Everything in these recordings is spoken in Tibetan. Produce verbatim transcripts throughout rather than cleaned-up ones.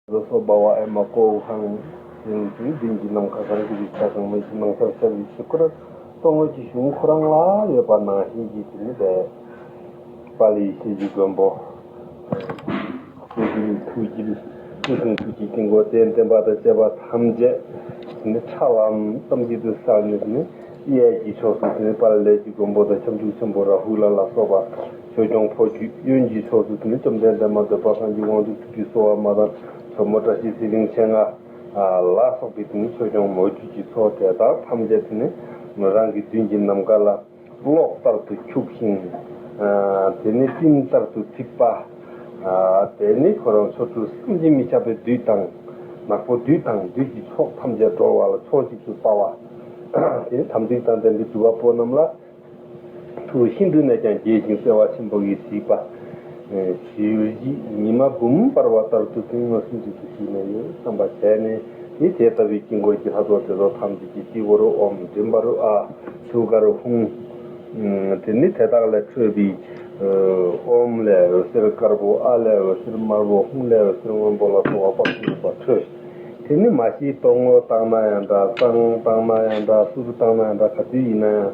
ལ་སོགས་པ་བ་ཨེ་མ་ཀོ་ཧང་། དེ་ནི་དུས་རྒྱུན་གྱི་ནམ་མཁའ་གང་གི་རིགས་ཆ་ཚང་མ་ཞིག་ནང་སར་ཤར་བའི་ཆོས་སྐོར་སྟོང་ངོས་ཀྱི་གཞུང་ཁོ་རང་ལ་ཡོད་པ་ནང་བཞིན་གྱི་དེ་ནི་པདྨ་ཡེ་ཤེས་ཀྱི་མགོན་པོ། སྐུ་གསུང་ཐུགས་ཀྱི་སྐུ་གསུང་ཐུགས་ཀྱི་དཀྱིལ་འཁོར་རྟེན་བརྟེན་པ་དང་བཅས་པ་ཐམས་ཅད་དེ་ནི་ཁྲ་ལམ་ཙམ་གྱི་དུས་གསལ་ནས་དེ་ནི། གཡས་ཀྱི་ཕྱོགས་སུ་དེ་ནི་དཔལ་ལས་ཀྱི་མགོན་པོ་དང་ཁྱབ་འཇུག་ཆེན་པོ་རཱ་ཧུ་ལ་ལ་སོགས་པ་ཆོས་སྐྱོང་ཕོ་རྒྱུད། གཡོན་གྱི་ཕྱོགས་སུ་དེ་ནི་བཅོམ་ལྡན་འདས་མ་འདོད་པ་སངས་རྒྱས་དབང་ཕྱུག་ཐུགས་ཀྱི་གསོལ་བ་མ་དང་ཇོ་མོ་བཀྲ་ཤིས་ཚེ་རིང་མཆེད་ལྔ་ལ་སོགས་པའི་དེ་ནི་ཆོས་སྐྱོང་མོ་རྒྱུད་ཀྱི་ཚོགས་དེ་དག་ཐམས་ཅད་དེ་ནི་རང་གི་མདུན་གྱི་ནམ་མཁའ་ལ་གློག་ལྟར་དུ་འཁྱུག་ཅིང་། དེ་ནི་སྤྲིན་ལྟར་དུ་འཐིབས་པ། དེ་ནི་ཁོ་རང་ཆོ་འཕྲུལ་བསམ་གྱིས་མི་ཁྱབ་པའི་བདུད་དང་ནག་པོ་བདུད་དང་བདུད་ཀྱི་ཚོགས་ཐམས་ཅད་སྒྲོལ་བ་ལ་ཕྱོགས་གཅིག་ཏུ་ལྟ་བ། དེ་ནི་དམ་ཚིག་དང་ལྡན་པའི་སྒྲུབ་པ་པོ་རྣམས་ལ་ཐུགས་ཤིན་ཏུ་ནས་ཀྱང་དགྱེས་ཤིང་བརྩེ་བ་ཆེན་པོ་ཡིས་གཟིགས་པ། ཞུ་བཞི་ཉི་མ་འབུམ་འབར་བ་ལྟར་དུ་དེ་མངོན་སུམ་གྱིས་སུ་ཞུས་ནས་ཡོད་བསམ་པ་བྱས་ནས། དེ་དེ་ལྟ་བུའི་དཀྱིལ་འཁོར་གྱི་ལྷ་ཚོགས་དེ་ཚོ་ཐམས་ཅད་ཀྱི་སྤྱི་བོ་རུ་ཨོཾ་མགྲིན་པ་རུ་ཨཱཿ་ཐུགས་ཀ་རུ་ཧཱུྃ། དེ་ནི་དེ་དག་ལས་འཕྲོས་པའི་ཨོཾ་ལས་འོད་ཟེར་དཀར་པོ། ཨཱཿ་ལས་འོད་ཟེར་དམར་པོ། ཧཱུྃ་ལས་འོད་ཟེར་སྔོན་པོ་ལ་སོགས་པ་དཔག་ཏུ་མེད་པ་འཕྲོས། དེ་ནི་མ་ཤེས་རྟོག་ངོ་བཏང་ན་ཡང་འདྲ། གཙང་བཏང་ན་ཡང་འདྲ། སུ་རུ་བཏང་ན་ཡང་འདྲ། ག་དུས་ཡིན་ན་ཡང་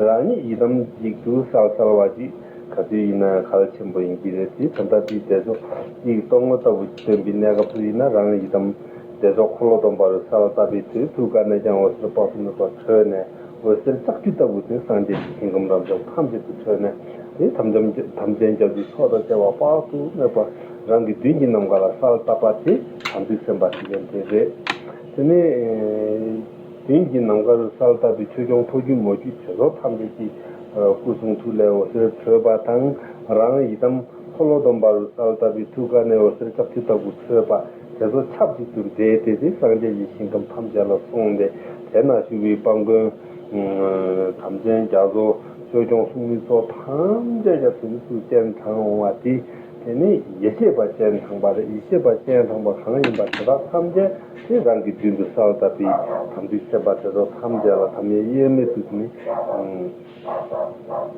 རང་ཉིད་ཡི་དམ་གཅིག་ཏུ་གསལ་གསལ་བ་ཅིག་ག་དུས་ཡིན་ན་ཡང་གལ་ཆེན་པོ་ཡིན་གྱི་རེད། དེ་ད་ལྟ་དེའི་བདེ་མཆོག་གཅིག་རྟོག་ངོ་ལྟ་བུ་སྟོན་པའི་གནས་སྐབས་སུ་ཡིན་ན་རང་ཡི་དམ་བདེ་མཆོག་འཁོར་ལོ་སྡོམ་པ་རུ་གསལ་བཏབ་པའི་དུས། ཐུགས་ཀ་ནས་ཀྱང་འོད་ཟེར་དཔག་ཏུ་མེད་པ་འཕྲོས་ནས། འོད་ཟེར་ལྕགས་ཀྱུ་ལྟ་བུ་དེ་སངས་རྒྱས་ཀྱི་ཞིང་ཁམས་རབ་འབྱམས་ཐམས་ཅད་དུ་འཕྲོས་ནས། དེ་དམ་ཅན་དམ་ཅན་རྒྱ་མཚོའི་ཚོགས་དང་བཅས་པ་དཔག་ཏུ་མེད་པ་རང་གི་མདུན་གྱི་ནམ་མཁའ་ལ་གསལ་བཏབ་པ་དེ་དམ་ཚིག་སེམས་དཔའ་ཟེར་མཁན་དེ་རེད། དེ་ནས་མདུན་གྱི་ནམ་མཁའ་རུ་གསལ་བཏབ་པའི་ཆོས་སྐྱོང་ཕོ་རྒྱུད་མོ་རྒྱུད་དེ་ཚོ་ཐམས་ཅད་ཀྱི་སྐུ་གསུང་ཐུགས་ལས་འོད་ཟེར་འཕྲོས་པ་དང་། རང་ཡི་དམ་འཁོར་ལོ་སྡོམ་པ་རུ་གསལ་བཏབ་པའི་ཐུགས་ཀ་ནས་འོད་ཟེར་ལྕགས་ཀྱུ་ལྟ་བུ་འཕྲོས་པ་དེ་ཚོ་ཆབས་ཅིག་ཏུ་འདྲེས་ཏེ། དེ་སངས་རྒྱས་ཀྱི་ཞིང་ཁམས་ཐམས་ཅད་ལ་སོང་སྟེ། དེ་ན་བཞུགས་པའི་དཔལ་མགོན་དམ་ཅན་རྒྱ་མཚོ་ཆོས་སྐྱོང་སྲུང་མའི་ཚོགས་ཐམས་ཅད་ཀྱང་དེ་ནི་ཚུར་སྤྱན་དྲངས་འོང་བ་དེ། དེ་ནི་ཡེ་ཤེས་པ་སྤྱན་དྲངས་པ་རེད། ཡེ་ཤེས་པ་སྤྱན་དྲངས་པ་གང་ཡིན་པ་དེ་དག་ཐམས་ཅད་དེ་རང་གི་མདུན་དུ་གསལ་བཏབ་པའི་དམ་ཚིག་སེམས་དཔའ་དེ་ཚོ་ཐམས་ཅད་ལ་དམ་ཡེ་དབྱེར་མེད་དུ་དེ་ནི།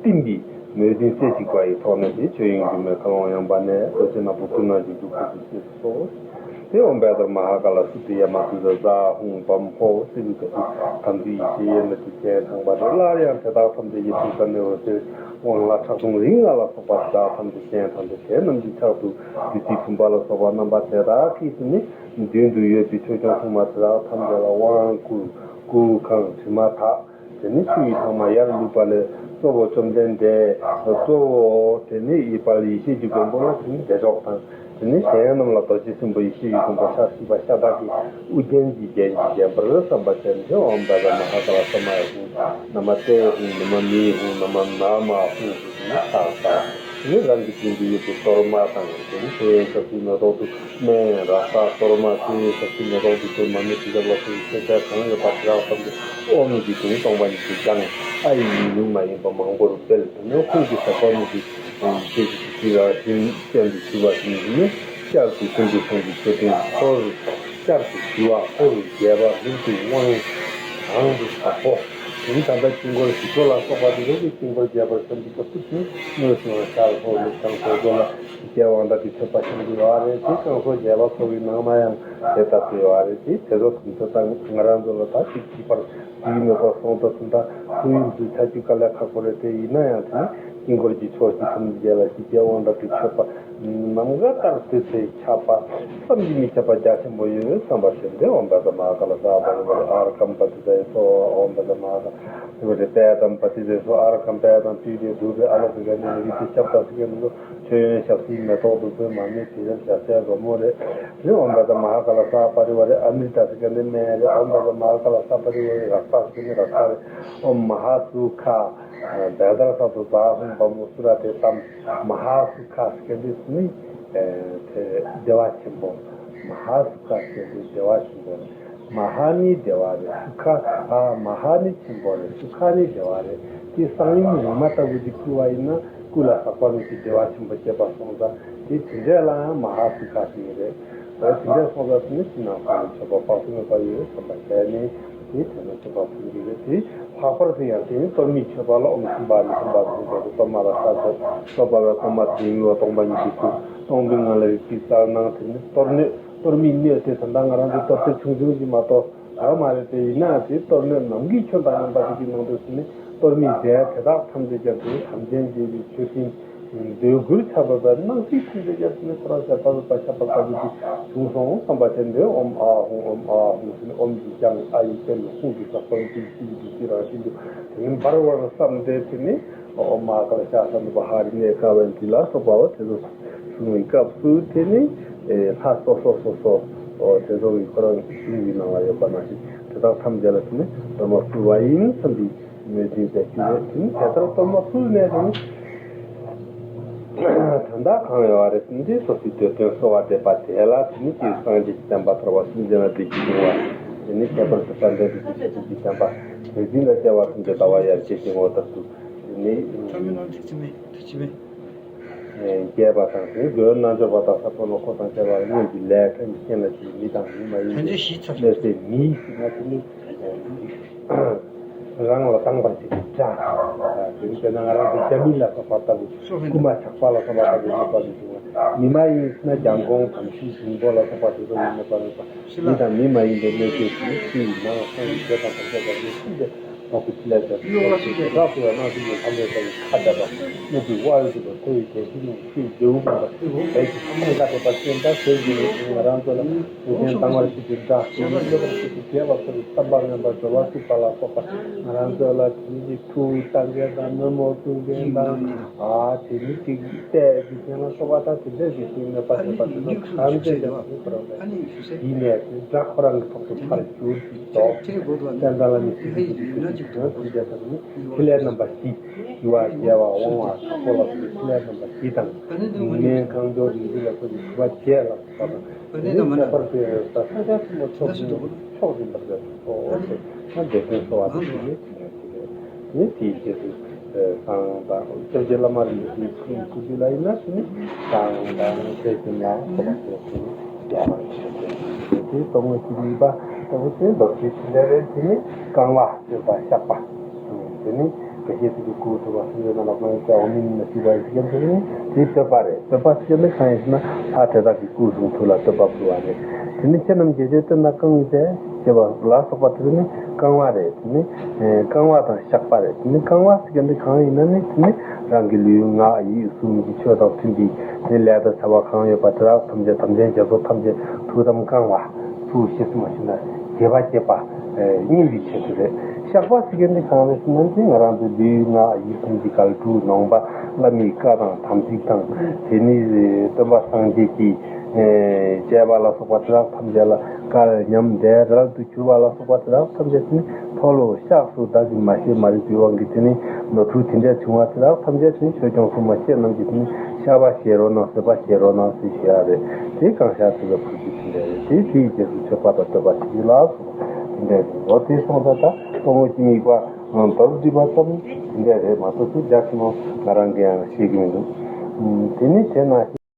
བསྟིམ་པའི་མོས་འདུན་རྩེ་གཅིག་པ་ཡི་ཐོག་ནས། དེ་ཆོས་དབྱིངས་སྒྱུ་མའི་མཁའ་ཀློང་ཡངས་པ་ནས་རྡོ་རྗེ་ནག་པོ་སྐུ་ན་འཇུག་ཏུ་སྐུ་ཚེ་སོ། དེ་ཨོཾ་བཛྲ་མ་ཧཱ་ཀཱ་ལ་སུ་ཏི་ཡ་མ་ཏུ་ཛ་ཛ་ཧཱུྃ་བཾ་ཧོཿ་ཟེར་བའི་སྐབས་སུ་དམ་ཚིག་ཡེ་ཤེས་དབྱེར་མེད་དུ་སྤྱན་དྲངས་པ་རེད། སླར་ཡང་དེ་དག་ཐམས་ཅད་ཀྱི་ཐུགས་ཀ་ནས་འོད་ཟེར་དབང་ལྷ་ཁྲག་འཐུང་རིགས་ལྔ་ལ་སོགས་པ་དེ་དག་ཐམས་ཅད་སྤྱན་དྲངས་ཏེ། དེ་རྣམས་ཀྱི་ཕྱག་ཏུ་བདུད་རྩིའི་བུམ་པ་ལ་སོགས་པ་རྣམ་པ་དེ་དག་གིས་དེ་ནི་མདུན་དུ་ཡོད་པའི་ཆོས་སྐྱོང་སྲུང་མ་དེ་དག་ཐམས་ཅད་ལ་དབང་བསྐུར། སྐུ་གང་དྲི་མ་དག་དེ་ནི་ཆུ་ཡི་ལྷག་མ་ཡར་བླུགས་པ་ལས། གཙོ་བོ་བཅོམ་ལྡན་འདས། གཙོ་བོ་དེ་ནི་ཡེ་དཔལ་ཡེ་ཤེས་ཀྱི་མགོན་པོ་ལ་དེ་ནི་བདེ་མཆོག་དང་། དེ་ནི་གཞན་རྣམས་ལ་རྡོ་རྗེ་སྲིན་པོ་ཡེ་ཤེས་ཀྱི་མགོན་པོ་ཕྱག་བཞི་པ་ཤ་སྟག་གི་དབུ་རྒྱན་གྱིས་བརྒྱན་གྱིས་བརྒྱན་པར་བསམ་པ་བྱས་ནས། ཨོཾ་བཛྲ་མ་ཧཱ་ཀཱ་ལ་ས་མ་ཡ་ཧཱུྃ། ན་མ་ཏདྱ་ཧཱུྃ། ན་མ་མི་ཧཱུྃ། ན་མ་ན་མ་ཧཱུྃ་ཟེར་ནས་ཕྱག་བཏབ། དེ་ནི་རང་གི་མདུན་དུ་ཡོད་པའི་གཏོར་མ་དང་། དེ་ནི་མཆོད་ཡོན་ཞབས་ཀྱི་མེ་ཏོག་ཏུ་སྨན་རཀྟ་གཏོར་མ་བཅས་ཞབས་ཀྱི་མེ་ཏོག་ཏུ་དེ་མར་མེ་དྲི་ཞབས་ལ་སོགས་པའི་མཆོད་རྫས་གང་ཡོད་པ་དེ་དག་ཐམས་ཅད་ཨོཾ་གྱི་དོན་སྟོང་པ་ཉིད་དུ་སྦྱངས། ཨ་ཡི་ཉིང་ལུང་མ་ཡིན་པ་མང་པོར་སྤེལ། དེ་ནས་ཧཱུྃ་གི་ཟེར་བ་ནི་དེ་ཅེས་ཀྱི་ཚིག་གཅིག་རང་བཞིན་ཅན་དུ་གྱུར་པ་ཞིག་ནི། ཤར་དུ་ཤིན་ཏུ་གསུང་གི་མཆོད་སྤྲིན་འཁོར། ཤར་དུ་ཞི་བ་འཁོར་རྒྱས་པ། ལྷོ་དུ་དབང་གང་དུ་དྭགས་པོ། དེ་ནི་ད་ལྟ་དཀྱིལ་འཁོར་ཞི་ཁྲོ་ལ་སོགས་པ་དེ་ཚོ་གི་དཀྱིལ་འཁོར་རྒྱས་པར་བསམ་གྱི་སྐབས་སུ་དེ་དངོས་སུ་ཡང་ཤར་ལྷོ་ནུབ་བྱང་ཕྱོགས་སོགས་ལ་ཞི་རྒྱས་དབང་དྲག་གི་མཆོད་པ་བཤམས་ཀྱི་ཡོད་རེད། དེ་བསྐང་གསོ་རྒྱས་པ་ཚོགས་ཀྱི་ནང་ན་ཡང་དེ་ལྟ་བུ་ཡོད་རེད། དེ་དེ་ཚོ་དེ་ཚོ་དང་ང་རང་ཚོ་ལ་ད་ཅིག་བྱིས་པར་དུས་མེད་པར་སོང་ད་ཚུན་ད་ཐུགས་ཡུན་དུ་ཆ་རྒྱུས་དཀའ་ལས་ཁག་པོ་རེད། དེ་ཡིན་ན་ཡང་དེ་ནི་དཀྱིལ་འཁོར་གྱི་ཕྱོགས་བཞི་ཐམས་ཅད་ལ་ཞི་རྒྱས་དབང་དྲག་གི་མཆོད་པ་ནམ་མཁའ་ལྟར་དུ་ཚེ་ཁྱབ་པ་བསམ་གྱིས་མི་ཁྱབ་པ་རྒྱ་ཆེན་པོ་ཡོད་བསམ་པ་ཞིག་འདི། ཨོཾ་བཛྲ་མ་ཧཱ་ཀཱ་ལ་ས་པ་རི་ཝཱ་རེ་ཨརྒྷཾ་པ་ཏི་ཙ་ཡེ་སྭཱ་ཧཱ། ཨོཾ་བཛྲ་མ་ཧཱ་ཀཱ་ལ་ས་པ་རི་ཝཱ་རེ་པད་དམ་པ་ཏི་ཙ་ཡེ་སྭཱ་ཧཱ། ཨརྒྷཾ་པད་དམ་ཏུཏྟེ་དྷཱུ་པེ་ཨ་ལ་ཙི་ག་ནི་ནི་རིག་པའི་ཞབས་ཏ་ཟེར་མཁན་འདི་ཚོ་མཆོད་ཡོན་ཞབས་བསིལ་མེ་ཏོག་བདུག་སྤོས་མར་མེ་དྲི་ཞབས་རྒྱ་ཚལ་རོལ་མོ་རེད། རེད། ཨོཾ་བཛྲ་མ་ཧཱ་ཀཱ་ལ་ས་པ་རི་ཝཱ་རེ་ཨ་མྲྀ་ཏ་ཟེར་མཁན་འདི་སྨན་རེད། ཨོཾ་བཛྲ་མ་ཧཱ་ཀཱ་ལ་ས་པ་རི་ཝཱ་རེ་རཀྟ་ཟེར་མཁན་འདི་རཀྟ་རེད། ཨོཾ་མ་ཧཱ་སུ་ཁ་བཛྲ་ས་ཏྭ་ཛ་ཧཱུྃ་བ་མོ་སུ་ར་ཏེ་ཏམ། མ་ཧཱ་སུ་ཁ་ཟེར་མཁན་འདི་ནི་དེ་བདེ་བ་ཆེན་པོ། མ་ཧཱ་སུ་ཁ་ཟེར་མཁན་འདི་བདེ་བ་ཆེན་པོ་རེད། མ་ཧཱ་ནི་བདེ་བ་རེད། སུ་ཁ་ཨ་མ་ཧཱ་ནི་ཆེན་པོ་རེད། སུ་ཁ་ནི་བདེ་བ་རེད། དེ་གསང་ཡུམ་རིག་མ་ལྟ་བུ་ཅིག་བསྐུལ་བ་ཡིན་ན་སྐུ་ལ་ཟག་པ་མེད་པའི་བདེ་བ་ཆེན་པོ་སྐྱེས་པ་སོང་ཙང་དེ་དེ་འདྲས་ལའང་མ་ཧཱ་སུ་ཁ་ཟེར་གྱི་རེད། དེ་འདྲས་སོང་ཙང་དེ་ནི་ཕྱི་ནང་གསང་བའི་མཆོད་པ་དཔག་ཏུ་མེད་པ་ཡོད་བསམ་པ་བྱས་ནས་དེ་དེ་ནས་མཆོད་པ་ཕུལ་གྱི་རེད། དེ་ལྷག་པར་དུ་ཡང་དེ་ནི་གཏོར་མའི་མཆོད་པ་ལ་ཨོཾ་ཐིམ་པ་མི་ཐིམ་པ་ཟེར་ཏེ་གཏོར་མ་ལ་ས་མཆོད། གཏོར་པ་ལ་གཏོར་མ་དེ་ཡུལ་བ་སྟོང་པ་ཉིད་ཀྱི་སྐུ། སྟོང་པའི་ངང་ལས་རིག་པའི་རྩལ་སྣང་། དེ་ནི་གཏོར་སྣོད། གཏོར་མའི་སྣོད་དེ་ད་ལྟ་ང་རང་ཚོ་གཏོར་ཚད་ཆུང་ཆུང་ཞིག་མ་གཏོགས་ཡོད་མ་རེད་དེ། ཡིན་ནའང་དེ་གཏོར་སྣོད་ནམ་མཁའི་ཁྱོན་དང་མཉམ་པ་ཞིག་གི་ནང་དུ་ཟིན་ནས་གཏོར་མའི་རྫས་དེ་དག་ཐམས་ཅད་ཀྱང་དེ་དམ་ཅན་དགྱེས་པའི་མཆོད་སྤྲིན་འདོད་དགུར་ཆགས་པ་དང་སྣང་སྲིད་ཐམས་ཅད་ཀྱང་དེ་ནས་ཁོ་རང་ཞབས་པ་བབས་པ་ཞབས་པ་བབས་པ་ཞིག་བྱུང་སོང་བསམ་པ་བྱས་ནས་ཨོཾ་ཨཱཿཧཱུྃ་ཨོཾ་ཨཱཿཧཱུྃ་ཟེར་ནས་ཨོཾ་གྱི་ལྗང་ཨཱ་ཡིག་སྟེང་དུ་ཧཱུྃ་གི་ས་བོན་གྱི་ཏི་ཏི་ཏི་རང་བཞིན་དུ་དེ་ནས་འབར་བར་བསམ་སྟེ་དེ་ནས། ཨོཾ་མ་ཧཱ་ཀཱ་ལ་ཤ་ས་ནུ་པ་ཧ་རི་ནེ་ཀ་བན་ཏི་ལ་སོགས་པའོ། དེ་ཚོ་གསུང་བའི་སྐབས་སུ་དེ་ནི་ལྷ་སོ་སོ་སོ་སོ་དེ་ཚོ་གི་ཁོ་རང་གི་གཞུང་གི་ནང་ལ་ཡོད་པ་ནང་བཞིན་དེ་དག་ཐམས་ཅད་ལ་དེ་ནི་གཏོར་མ་ཕུལ་བ་ཡིན་བསམ་པའི་མོས་འདུན་མཛད་རྒྱུ་རེད། དེ་ནི་དེ་ལྟར་གཏོར་མ་ཕུལ་ནས་དེ་ནི་དོན་དག་གང་ཡོད་རེད། དེ་འདི་སོ་སོའི་འདོད་དོན་གསོལ་བ་འདེབས་པ་དེ་ལ་དེ་ནི་སྤྱིར་སངས་རྒྱས་ཀྱི་བསྟན་པ་དར་བ་སེམས་ཅན་ལ་བདེ་སྐྱིད་འབྱུང་བ། དེ་ནི་ཁྱད་པར་དུ་དཔལ་ལྡན་འབྲུག་པའི་ཆོས་ཀྱི་བསྟན་པ་རིག་འཛིན་དང་བཅས་པ་ཐམས་ཅད་ཟླ་བ་ཡར་ཆེ་ཞིང་འོད་ལྟར་དུ། དེ་ནི་ཁྲ་མི་ནོར་ཐེག་ཆེན་མའི་ཐེག་ཆེན་མའི་རྒྱས་པ་དང་དེ་ནི་མགོན་རྣལ་འབྱོར་པ་དང་ས་ཕོ་ལོ་ཁོ་དང་བཅས་པ་དངོས་ཀྱི་ལས་ཀ་གི་རྐྱེན་ལ་ཞིག་མི་དང་མི་མ་ཡིན་པའི་གནས་སའི་མིའི་ཞིག་ན་དེ་ནི་རང་ལ་དྭངས་པ་ཞིག་གི་སྒྲ། དེ་ནི་དཔེར་ན་ང་རང་ཚོ་རྒྱ་མི་ལ་སོགས་པ་ལྟ་བུ་རྐུ་མ་ཇག་པ་ལ་སོགས་པ་ལྟ་བུ་མེད་པ་མི་འབྱུང་བ། མི་མ་ཡིན་ན་རྒྱལ་འགོང་དམ་སྲི་སྡིང་པོ་ལ་སོགས་པ་དེ་ཚོ་ཡང་མེད་པ་མེད་པ། མི་དང་མི་མ་ཡིན་པའི་གནས་སྐབས་སུ་ཕྱི་ཡི་ནང་གསང་གི་ཆོས་དང་དམ་བཅའ་དང་ནི་ཤིན་ཏུ་རྫོགས་པའི་ཕྲིན་ལས་ཀྱང་དེ་དག་ཏུ་ཡང་སྣང་སྲིད་ཀྱི་ལྷ་མོས་ཀྱང་ཁ་བརྡབ་པ་སྣོད་ཀྱི་དབལ་གྱི་བ་ཐོ་ཡི་གལ་ཆེན་ནི་ཆོས་རྗེ་བོ་དགོངས་པ་ལས་ཀྱི་ཐ་མ་ཁ་བརྡབ་པ་ཅན་དག་ཟེར་གྱི་ནི་ང་རང་ཚོ་ལ་མི་ཆེན་དང་བར་ཞིག་གི་སྒྲ་ཞིག་གི་སློབ་པར་ཞིག་གི་རྒྱས་པ་སོགས་ཀྱི་བསམ་པ་ངན་པ་སྦྱོར་བ་སྲིད་པ་ལ་སོགས་པ་ང་རང་ཚོ་ལ་དེ་ནི་ཐུགས་བཏང་མཁན་དང་མི་མོ་བཏུང་མཁན་དང་ཨ་དེ་ནི་ཅིག་བལྟས་ཀྱི་དེ་ལ་སོགས་པ་དང་དེ་འདྲ་ཞིག་ཞིག་མེད་པ་ཞེས་པ་དེ་ཚོ་ཐམས་ཅད་ཀྱང་དེ་ཁོ་རང་ལས་ཡིན་ནས་དེ་སྒྲ་ཁོ་རང་གི་ཐོག་ཏུ་ཕར་གྱུར་ཅིག་དོགས་བསྟན་དང་ལ་ནི་ཞིག་ཞིག་ཞིག་ཞིག་དོན་ཐམས་ཅད་དང་ནི་ཕྲིན་ལས་རྣམ་པ་བཞི་ཞི་བ་རྒྱས་པ་དབང་བ་དྲག་པོ་ལ་སོགས་ཕྲིན་ལས་རྣམ་པ་བཞི་དང་ནི་གང་འགྲོ་རིགས་རུས་ལ་སོགས་ཀྱི་ཞི་བ་བརྒྱད་ལ་སོགས་པ་དང་། དེ་ནས་ཁྱད་པར་དུ་ཡང་ས་ས་ཆ་ཆེན་པོ་ཕྱོགས་བཞིན་ཕྱོགས་བཞིན་པར་མཛད་དུ་གསོལ་ཞེས་ན་འདོད་དོན་གསོལ་བ་དེ་ནི་དེ་འདྲ་ཞིག་རེད། ནི་དེའི་རྗེས་སུ་གསང་བདག་སྐྱབས་རྗེ་བླ་མ་རིན་པོ་ཆེའི་སྐུ་མདུན་ལ་ཡིན་ན་དེ་ནི་གསང་བདག་ཆོས་སྐྱོང་ལ་སོགས་པ་དེ་ནི་རྒྱ་གར་ཞེས་པའི་དེ་གཏོར་མ་བཞི་པ་ལྟ་བུ་དེ་མདོར་བསྡུས་ཕྲིན་ལས་རེད། དེ་ནི་བསྐང་བ་སྤྱོད་པ་བཤགས་པ། དེ་ནི་དགེ་བཤེས་ཚོ་གི་སྐུ་ཐུབ་པ་སེམས་ཅན་རྣམས་ལ་དབང་བྱ་འོག་མིན་ནས་ཞུས་པ་ཡིན་ཟེར་མཁན་དེ་ནི་དེའི་བསྟོད་པ་རེད། བསྟོད་པ་ཟེར་མཁན་དེ་གང་ཡིན་ཟེར་ན་ལྷ་དེ་དག་གི་སྐུ་གསུང་ཐུགས་ལ་བསྟོད་པ་ཕུལ་བ་རེད། དེ་ནི་ཁྱེད་རྣམས་དགེ་སྦྱོར་སྟོན་དང་བསྐང་བའི་ཚེ་ཞེས་པ་ལ་སོགས་པ་དེ་ནི་བསྐང་བ་རེད། དེ་ནི་ཨེ་བསྐང་བ་དང་བཤགས་པ་རེད། དེ་ནི་བསྐང་བ་ཟེར་མཁན་དེ་གང་ཡིན་ན་ནི་དེ་ནི་རང་གི་ལུས་ངག་ཡིད་གསུམ་གྱི་ཆོས་དང་མཐུན་པའི་དེ་ནི་ལས་དང་བྱ་བ་གང་ཡོད་པ་དེ་དག་ཐམས་ཅད་དམ་ཅན་རྒྱ་མཚོ་ཐམས་ཅད་ཐུགས་དམ་བསྐང་བ། ཚུལ་བཞི་གསུམ་མ་ཞུ་ན་རྒྱས་པ་བསྐྱེད་པ། ཨེ་སྙིང་རུས་ཆེད་དུ་རེད། བཤགས་པ་ཟེར་མཁན་འདི་གང་རེད་ཟེར་ན་ནི་ང་རང་ཚོའི་ལུས་ངག་ཡིད་གསུམ་གྱི་དགག་སྒྲུབ་ནང་པ་བླ་མའི་བཀའ་དང་དམ་ཚིག་དང་དེ་ནི་སྟོན་པ་སངས་རྒྱས་ཀྱི་ཨེ་བཅས་པ་ལ་སོགས་པ་དེ་དག་ཐམས་ཅད་ལ་བཀའ་ཉམས་དེ་རལ་དུ་གྱུར་པ་ལ་སོགས་པ་དེ་དག་ཐམས་ཅད་དེ་ནི་ཕོ་ལོ་བཤགས་སོ་བདག་གིས་མ་ཤེས་མ་རིག་པའི་དབང་གིས་དེ་ནི་ནོར་འཁྲུལ་དེ་འདྲ་བྱུང་བ་དེ་དག་ཐམས་ཅད་དེ་ནི་ཆོས་སྐྱོང་སྲུང་མ་ཁྱེད་རྣམས་ཀྱིས་དེ་ནི་བཤགས་པ་བཞེས་རོགས་གནང་། བཟོད་པ་བཞེས་རོགས་གནང་ཟེར་ཞུ་ཡ་རེད། དེ་གང་ཤར་ཚུལ་ལ་ཕུལ་རྒྱུ་དེ་འདྲ་རེད། དེ་དེའི་རྗེས་སུ་མཆོད་པ་དང་བསྟོད་པ་ཞུ་རྒྱུ་ལ་སོགས་པ་དེ་འདྲ་རེད། འོ་དེ་སོང་ཙང་ད་གཏོར་བརྒྱད་ཀྱི་དམིགས་པ་མདོར་བསྡུས་པ་ཙམ་དེ་འདྲ་རེད་མ་གཏོགས་དེ་རྒྱ་ཆེན་མོ་ང་རང་གིས་ཡང་ཤེས་ཀྱི་མི་འདུག་དེ་ནི་དེ་ན།